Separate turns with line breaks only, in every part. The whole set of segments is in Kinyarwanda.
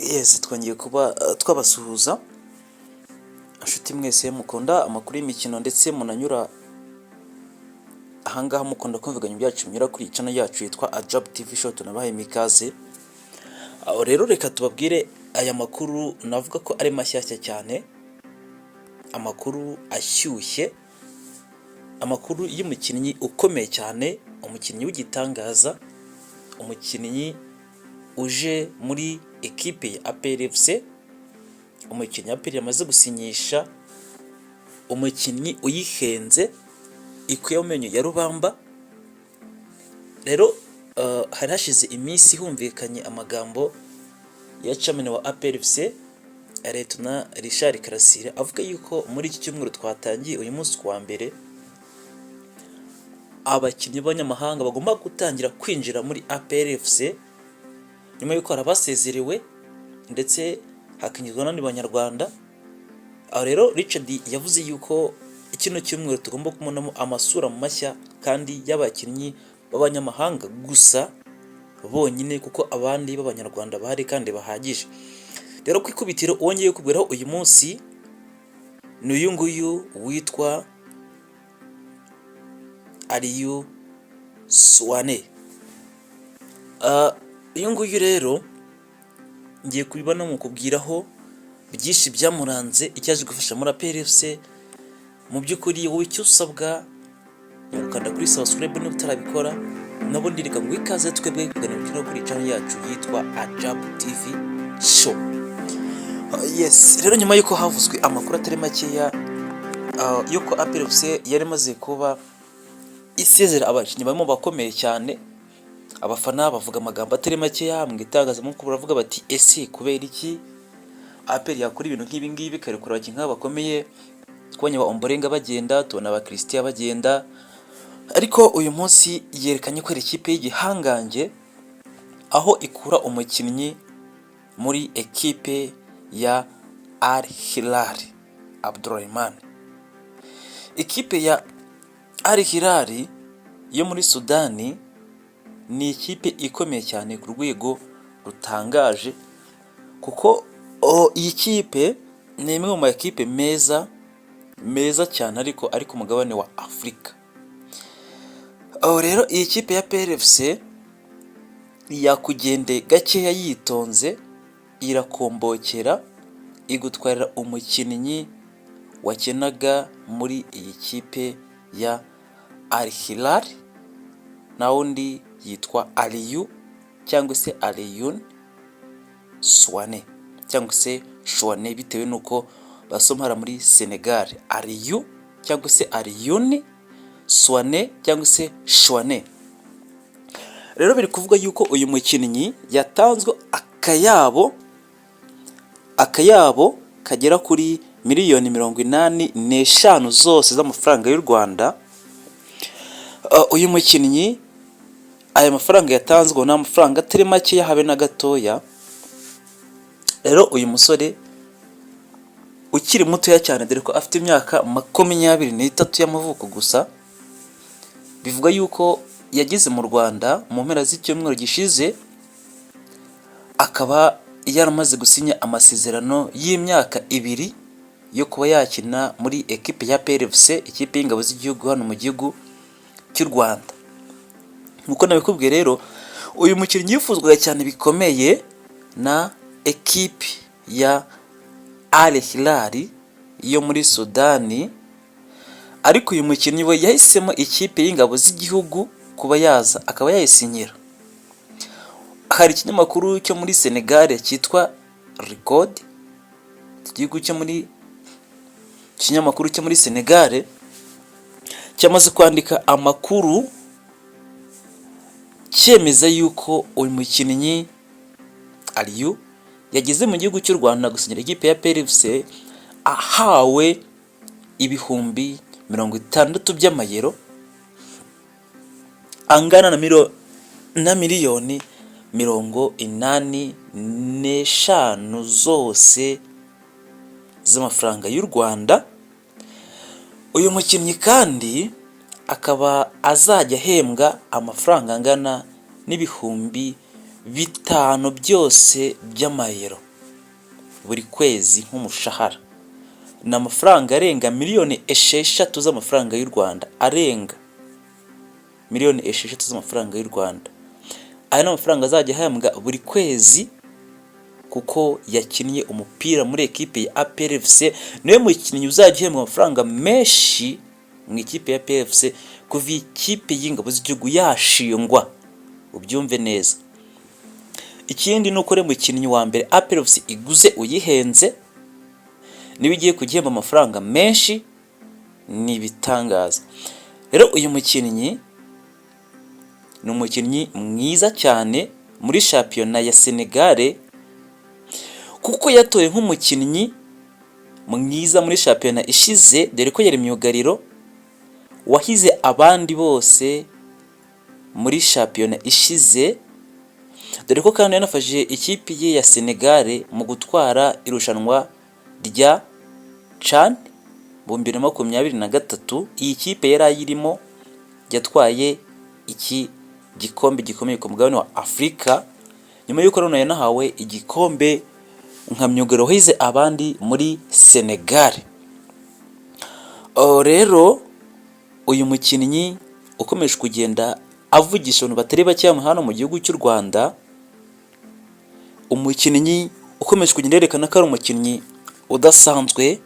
Yes, twongeye kuba twabasuhuza inshuti mwese mukunda amakuru y'imikino, ndetse munanyura ahangaha mukunda kumva ibiganiro byacu binyura kuri channel yacu yitwa Ajab TV Show. Tunabahaye imikaze. Aho rero reka tubabwire aya makuru navuga ko ari mashyashya cyane, amakuru ashyushye, amakuru y'umukinnyi ukomeye cyane, umukinnyi w'igitangaza, umukinnyi uje muri ekipe ya APR FC, umukinnyi APR yamaze gusinyisha, umukinnyi uyihenze ikuye mu menyo ya rubamba. Rero hari hashize iminsi humvikanye amagambo ya chairman wa APR FC, Liyetona Richard Karasira, avuga yuko muri iki cyumweru twatangiye uyu munsi ku wa mbere, abakinnyi b'abanyamahanga bagomba gutangira kwinjira muri APR FC, nyuma y'uko hari abasezerewe ndetse hakinjizwa n'abandi banyarwanda. Aho rero Richard yavuze yuko kino cyumweru tugomba kubonamo amasura mashya kandi y'abakinnyi b'abanyamahanga gusa bonyine, kuko abandi b'abanyarwanda bahari kandi bahagije. Rero ku ikubitiro, uwo ngiye kubwiraho uyu munsi ni uyu nguyu witwa Aliou Souané. Uyu nguyu rero ngiye kubibona mukubwiraho byinshi byamuranze, icyo aje gufasha muri APR FC. Mu by'ukuri wowe icyo usabwa ni ugukanda kuri subscribe niba utarabikora. Nabundi reka ngo ikaze twebwe kuganira imikino kuri channel yacu yitwa Ajab TV Show. Yes, rero nyuma y'uko havuzwe amakuru atari makeya y'uko APR FC yari imaze kuba isezera abakinnyi barimo bakomeye cyane, abafana bavuga amagambo atari makeya mu itangazamakuru, baravuga bati: "Ese kubera iki APR yakora ibintu nk'ibi ngibi, ikarekura abakinnyi nk'aba bakomeye?" Twabonye ba Ombolenga bagenda, tubona ba Christian bagenda, ariko uyu munsi yerekanye ko ari ikipe y'igihangange, aho ikura umukinnyi muri ekipe ya Al Hilal Abdurrahman. Ikipe ya Al Hilal yo muri Sudani ni ikipe ikomeye cyane ku rwego rutangaje, kuko iyi kipe ni imwe mu makipe meza meza cyane ariko ari ku mugabane wa Afurika. Aho rero iyi kipe ya APR FC yakugende gakeya yitonze, irakombokera, igutwarira umukinnyi wakinaga muri iyi kipe ya Al Hilal, na wundi yitwa Aliou cyangwa se Alioune Souané cyangwa se Chouane, bitewe n'uko basoma muri Senegal, Aliou cyangwa se Alioune Souané cyangwa se Chouane. Rero biri kuvuga yuko uyu mukinnyi yatanzwe akayabo kagera kuri miliyoni 85 zose z'amafaranga y'u Rwanda. Uyu mukinnyi, aya mafaranga yatanzwe ni amafaranga atari makeya habe na gatoya. Rero uyu musore ukiri mutoya cyane, dore ko afite imyaka 23 y'amavuko gusa, bivuga yuko yageze mu Rwanda mu mpera z'icyumweru gishize, akaba yaramaze gusinya amasezerano y'imyaka 2 yo kuba yakina muri ekipe ya APR FC, ikipe y'ingabo z'igihugu hano mu gihugu cy'u Rwanda. Nk'uko nabikubwiye rero, uyu mukinnyi yifuzwaga cyane bikomeye na ekipe ya Al Hilal yo muri Sudani, ariko uyu mukinnyi we yahisemo ikipe y'ingabo z'igihugu kuba yaza akaba yayisinyira. Hari ikinyamakuru cyo muri Senegal cyitwa Record, iki gihugu cyo muri ikinyamakuru cyo muri Senegal cyamaze kwandika amakuru cyemeza yuko uyu mukinnyi Aliou yageze mu gihugu cy'u Rwanda gusinyira ikipe ya APR FC, ahawe 60,000 by'amayero angana na miliyoni 85 zose z'amafaranga y'u Rwanda. Uyu mukinnyi kandi Akaba azajya ahembwa amafaranga angana n'5,000 byose by'amayero buri kwezi nk'umushahara. Ni amafaranga arenga miliyoni 6 z'amafaranga y'u Rwanda, arenga miliyoni 6 z'amafaranga y'u Rwanda. Aya ni amafaranga azajya ahembwa buri kwezi kuko yakinnye umupira muri ekipe ya APR FC. Niwe mukinnyi uzajya uhembwa amafaranga menshi mu ikipe ya APR FC kuva ikipe y'ingabo z'igihugu yashingwa, ubyumve neza. Ikindi ni uko ari mukinnyi wa mbere APR FC iguze uyihenze, niba igiye kugihemba amafaranga menshi, ni ibitangaza. Rero uyu mukinnyi ni umukinnyi mwiza cyane muri shampiyona ya Senegal, kuko yatowe nk'umukinnyi mwiza muri shampiyona ishize, dore ko yari myugariro wahize abandi bose muri shampiyona ishize, dore ko kandi yanafashije ikipe ye ya Senegal mu gutwara irushanwa rya CHAN mu 2023. Iyi kipe yari ayirimo yatwaye iki gikombe gikomeye ku mugabane wa Afurika, nyuma y'uko none yanahawe igikombe nka myugariro wahize abandi muri Senegal. Rero uyu mukinnyi ukomeje kugenda avugisha abantu batari bake hano mu gihugu cy'u Rwanda, umukinnyi ukomeje kugenda yerekana ko ari umukinnyi udasanzwe,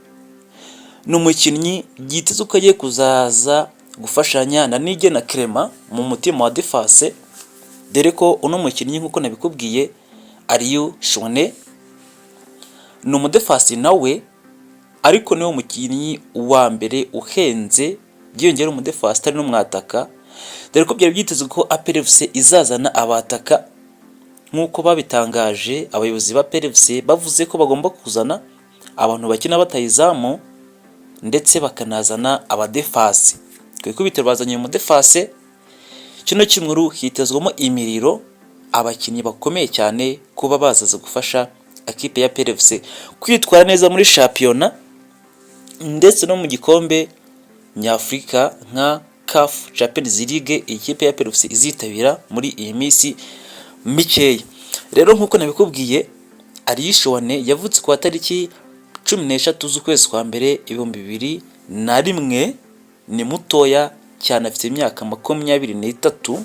ni umukinnyi byitezwe ko agiye kuzaza gufashanya na Niyigena Clement mu mutima wa défense, dore ko uno mukinnyi, nk'uko nabikubwiye, Aliou Souané, ni umudefasi nawe, ariko niwe mukinnyi wa mbere uhenze byiyongera umudefasi atari n'umwataka, dore ko byari byitezwe ko APR FC izazana abataka. Nk'uko babitangaje, abayobozi ba APR FC bavuze ko bagomba kuzana abantu bakina batayizamu ndetse bakanazana abadefasi. Ku ikubitiro bazanye umudefase. Kino cyumweru hitezwemo imiriro, abakinnyi bakomeye cyane kuba bazaza gufasha ekipe ya APR FC kwitwara neza muri shampiyona ndetse no mu gikombe nyafurika nka CAF Champions League iyi kipe ya APR FC izitabira muri iyi minsi mikeya. Rero nk'uko nabikubwiye, Aliou Souané yavutse ku wa tariki 13 z'ukwezi kwa mbere 2001, ni mutoya cyane, afite imyaka 23.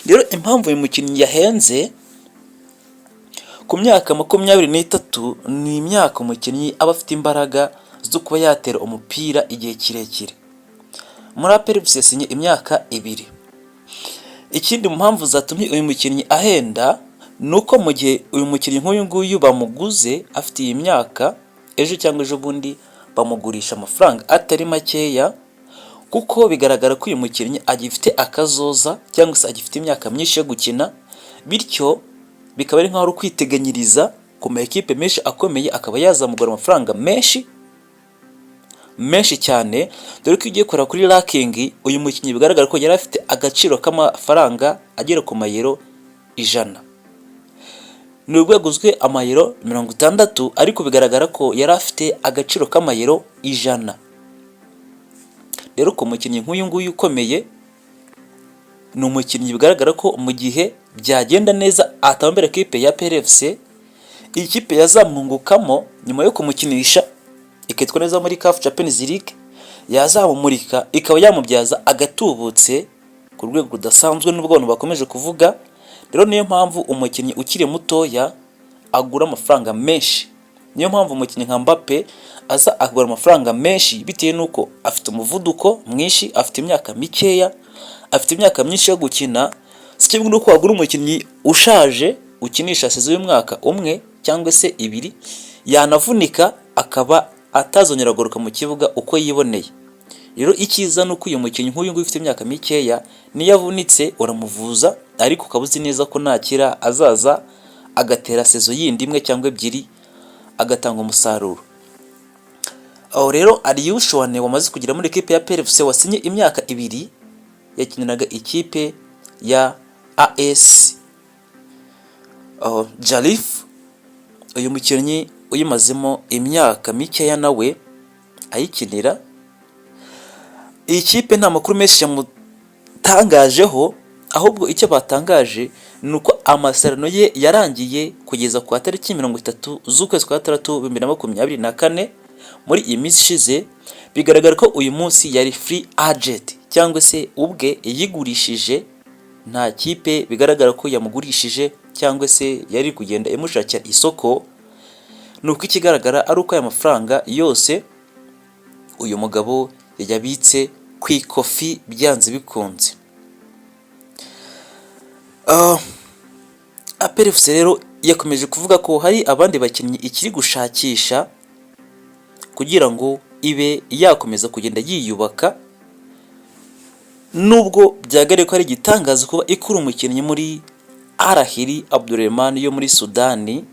Rero impamvu uyu mukinnyi yahenze ku myaka 23, ni imyaka umukinnyi aba afite imbaraga zo kuba yatera umupira igihe kirekire. Muri APR FC yasinye imyaka 2. Ikindi mu mpamvu zatumye uyu mukinnyi ahenda ni uko mu gihe uyu mukinnyi nk'uyu nguyu bamuguze afite iyi myaka, ejo cyangwa ejo bundi bamugurisha amafaranga atari makeya, kuko bigaragara ko uyu mukinnyi agifite akazoza cyangwa se agifite imyaka myinshi yo gukina, bityo bikaba ari nk'aho ari ukwiteganyiriza ku ma ekipe menshi akomeye, akaba yazamugura amafaranga menshi menshi cyane, dore ko iyo ugiye kureba kuri ranking, uyu mukinnyi bigaragara ko yari afite agaciro k'amafaranga agera ku mayero 100. Ni urwego uzwi amayero 60, ariko bigaragara ko yari afite agaciro k'amayero 100. Rero ku mukinnyi nk'uyu nguyu ukomeye, ni umukinnyi bigaragara ko mu gihe byagenda neza atambera ekipe ya APR FC, iyi kipe yazamwungukamo nyuma yo kumukinisha ikitwa neza muri CAF Champions League, yazamumurika ikaba yamubyaza agatubutse ku rwego rudasanzwe n'ubwo abantu bakomeje kuvuga. Rero niyo mpamvu umukinnyi ukiri mutoya agura amafaranga menshi. Niyo mpamvu umukinnyi nka Mbappe aza akagura amafaranga menshi, bitewe n'uko afite umuvuduko mwinshi, afite imyaka mikeya, afite imyaka myinshi yo gukina. Si kimwe n'uko wagura umukinnyi ushaje ukinisha saison y'umwaka umwe cyangwa se ibiri, yanavunika akaba atazongera kugaruka mu kibuga uko yiboneye. Rero icyiza ni uko uyu mukinnyi nk'uyu nguyu ufite imyaka mikeya, niyo avunitse uramuvuza, ariko ukaba uzi neza ko nakira azaza agatera saison yindi imwe cyangwa ebyiri, agatanga umusaruro. Aho rero Aliou Souané wamaze kugera muri ekipe ya APR FC, wasinye imyaka 2, yakiniraga ikipe ya AS Jarif. Uyu mukinnyi uyimazemo imyaka mikeya nawe ayikinira, Iyi kipe nta makuru menshi yamutangajeho, ahubwo icyo batangaje ni uko amasezerano ye yarangiye kugeza ku tariki 30 z'ukwezi kwa gatandatu 2024. Muri iyi minsi ishize bigaragara ko uyu munsi yari free agent, cyangwa se ubwe yigurishije, nta kipe bigaragara ko yamugurishije cyangwa se yari kugenda imushakira isoko. Ni uko ikigaragara ari uko aya mafaranga yose uyu mugabo yayabitse ku ikofi byanze bikunze. APR FC rero yakomeje kuvuga ko hari abandi bakinnyi ikiri gushakisha kugira ngo ibe yakomeza kugenda yiyubaka, nubwo byagaragaye ko ari igitangaza kuba ikura umukinnyi muri Al Ahly Omdurman yo muri Sudani,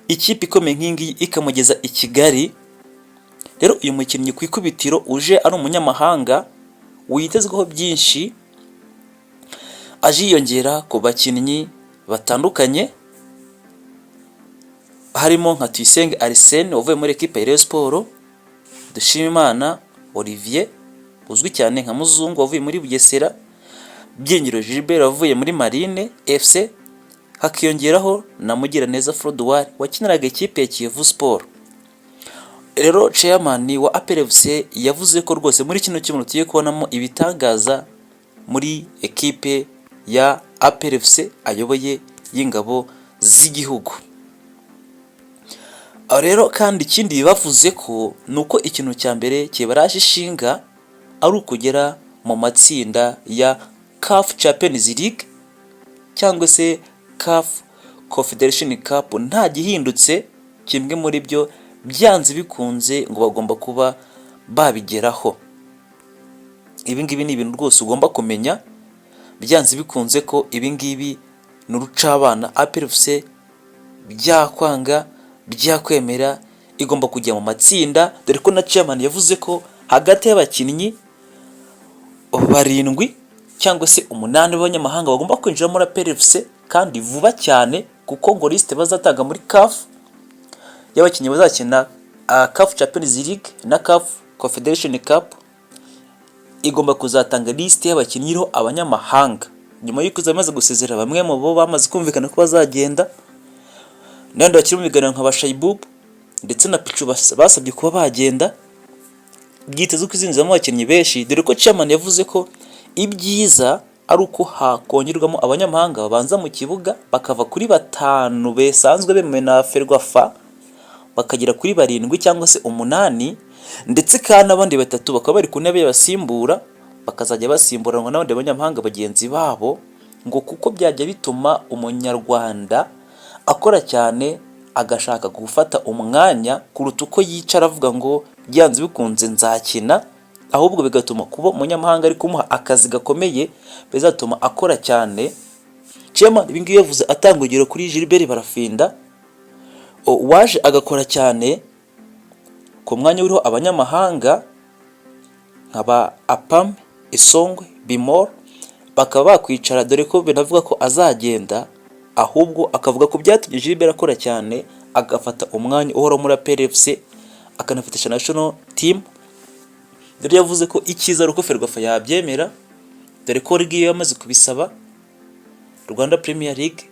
ikipe ikomeye nk'iyi ngiyi, ikamugeza i Kigali. Rero uyu mukinnyi ku ikubitiro uje ari umunyamahanga witezweho byinshi, aje yiyongera ku bakinnyi batandukanye harimo nka Tuyisenge Arsene wavuye muri ekipe ya Rayon Sports, Dushimimana Olivier uzwi cyane nka Muzungu wavuye muri Bugesera, Byiringiro Gilbert wavuye muri Marine FC, hakiyongeraho na Mugiraneza Froduard wakiniraga ikipe ya Kiyovu Sport. Rero chairman wa APR FC yavuze ko rwose muri kino cyumweru tugiye kubonamo ibitangaza muri ekipe ya APR FC ayoboye y'ingabo z'igihugu. Aho rero kandi ikindi bavuze ko ni uko ikintu cya mbere kibaraje ishinga ari ukugera mu matsinda ya CAF Champions League cyangwa se CAF Confederation Cup, nta gihindutse kimwe muri byo byanze bikunze ngo bagomba kuba babigeraho. Ibi ngibi ni ibintu rwose ugomba kumenya byanze bikunze ko ibi ngibi ni urucabana. APR FC byakwanga byakwemera igomba kujya mu matsinda, dore ko na chairman yavuze ko hagati y'abakinnyi barindwi cyangwa se umunani b'abanyamahanga bagomba kwinjira muri APR FC kandi vuba cyane, kuko ngo liste bazatanga muri CAF y'abakinnyi bazakina CAF Champions League na CAF Confederation Cup igomba kuzatanga liste y'abakinnyi iriho abanyamahanga, nyuma y'uko izaba imaze gusezerera bamwe mu bo bamaze kumvikana ko bazagenda, n'abandi bakiri mu biganiro nka ba Shaiboub ndetse na Pichu basabye kuba bagenda. Byitezwe ko izinjizamo abakinnyi benshi, dore ko chairman yavuze ko ibyiza ari uko hakongerwamo abanyamahanga babanza mu kibuga, bakava kuri batanu besanzwe bemewe na FERWAFA bakagera kuri barindwi cyangwa se umunani, ndetse kandi n'abandi batatu bakaba bari ku ntebe y'abasimbura, bakazajya basimburanwa n'abandi banyamahanga bagenzi babo, ngo kuko byajya bituma umunyarwanda akora cyane agashaka gufata umwanya kuruta uko yicara avuga ngo byanze bikunze nzakina, ahubwo bigatuma kuba umunyamahanga ari kumuha akazi gakomeye bizatuma akora cyane. Chairman ibi ngibi yavuze atanga urugero kuri Gilbert Barafinda waje agakora cyane ku mwanya uriho abanyamahanga nka ba Apam, Isongwe, Bimor bakaba bakwicara, dore ko binavuga ko azagenda, ahubwo akavuga ko byatumye Gilbert akora cyane agafata umwanya uhoraho muri APR FC, akanafatisha national team. Dore yavuze ko icyiza ari uko FERWAFA yabyemera, dore ko League yo yamaze kubisaba, Rwanda Premier League.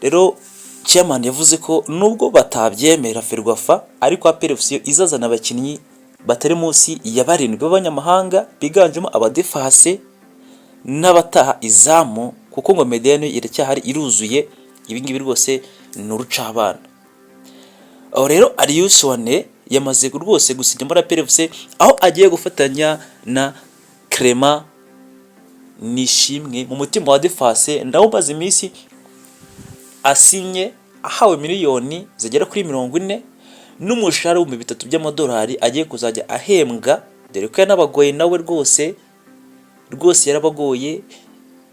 Rero chairman yavuze ko nubwo batabyemera FERWAFA, ariko APR FC yo izazana abakinnyi batari munsi ya barindwi b'abanyamahanga, biganjemo abadefase n'abataha izamu, kuko ngo médiane iracyahari iruzuye. Ibi ngibi rwose ni urucabana. Aho rero Aliou Souané yamaze rwose gusinya muri APR FC, aho agiye gufatanya na Clement Nishimwe mu mutima wa défense, nawe umaze iminsi asinye ahawe miliyoni zigera kuri 40 n'umushahara w'3,000 by'amadolari agiye kuzajya ahembwa, dore ko yanabagoye nawe rwose rwose yarabagoye,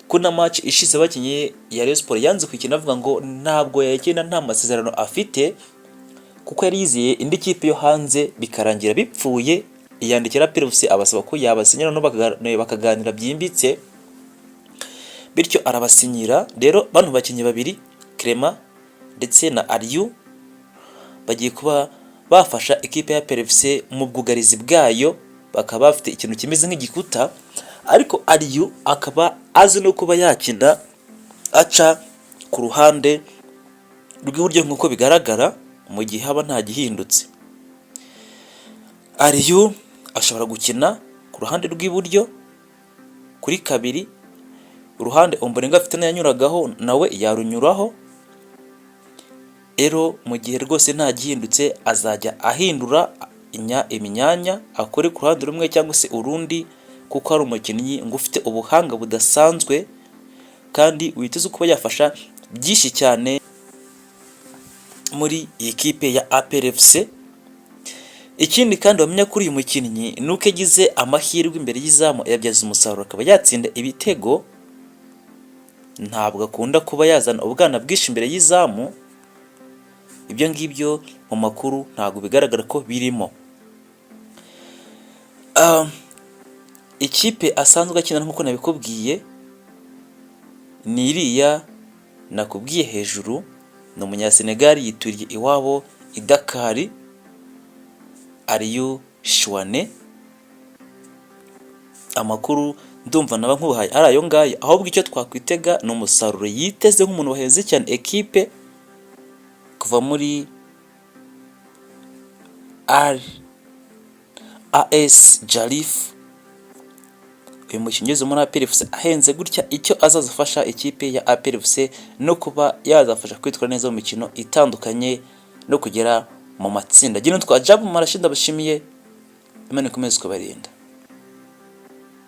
ko na match ishize bakinye ya Rayon Sports yanze kuyikina avuga ngo ntabwo yayikina nta masezerano afite, kuko yari yizeye indi kipe yo hanze, bikarangira bipfuye. Yandikira APR FC abasaba ko yabasinyira no bakaganira byimbitse, bityo arabasinyira. Rero bano bakinnyi babiri, Clement ndetse na Aliou, bagiye kuba bafasha ikipe ya APR FC mu bwugarizi bwayo. bakaba bafite ikintu kimeze nk'igikuta, ariko Aliou akaba azi no kuba yakina aca ku ruhande rw'iburyo nk'uko bigaragara. Mu gihe haba nta gihindutse, Aliou ashobora gukina ku ruhande rw'iburyo kuri kabiri, uruhande Ombolenga afite yanyuragaho nawe yarunyuraho. Rero mu gihe rwose nta gihindutse, azajya ahindura imyanya, akore ku ruhande rumwe cyangwa se urundi, kuko ari umukinnyi ngo ufite ubuhanga budasanzwe kandi witeze kuba yafasha byinshi cyane muri iyi kipe ya APR FC. Ikindi kandi wamenya kuri uyu mukinnyi ni uko yagize amahirwe imbere y'izamu yabyaza umusaruro, akaba yatsinda ibitego. Ntabwo akunda kuba yazana ubwana bwinshi imbere y'izamu, ibyo ngibyo mu makuru ntabwo bigaragara ko birimo. Ikipe asanzwe akina, nk'uko nabikubwiye, ni iriya nakubwiye hejuru. Ni umunyasenegali, yituriye iwabo i Dakar. Aliou Souané, amakuru ndumva naba nkubahaye ari ayo ngayo. Ahubwo icyo twakwitega ni umusaruro yiteze nk'umuntu wahenze cyane ekipe kuva muri R AS Jarif. Uyu mukinnyi ugeze muri APR FC ahenze gutya, icyo azaza afasha ikipe ya APR FC no kuba yazafasha kwitwara neza mu mikino itandukanye no kugera mu matsinda. Gino twa Jabu Marashi, ndabashimiye, Imana ikomeze kubarinda.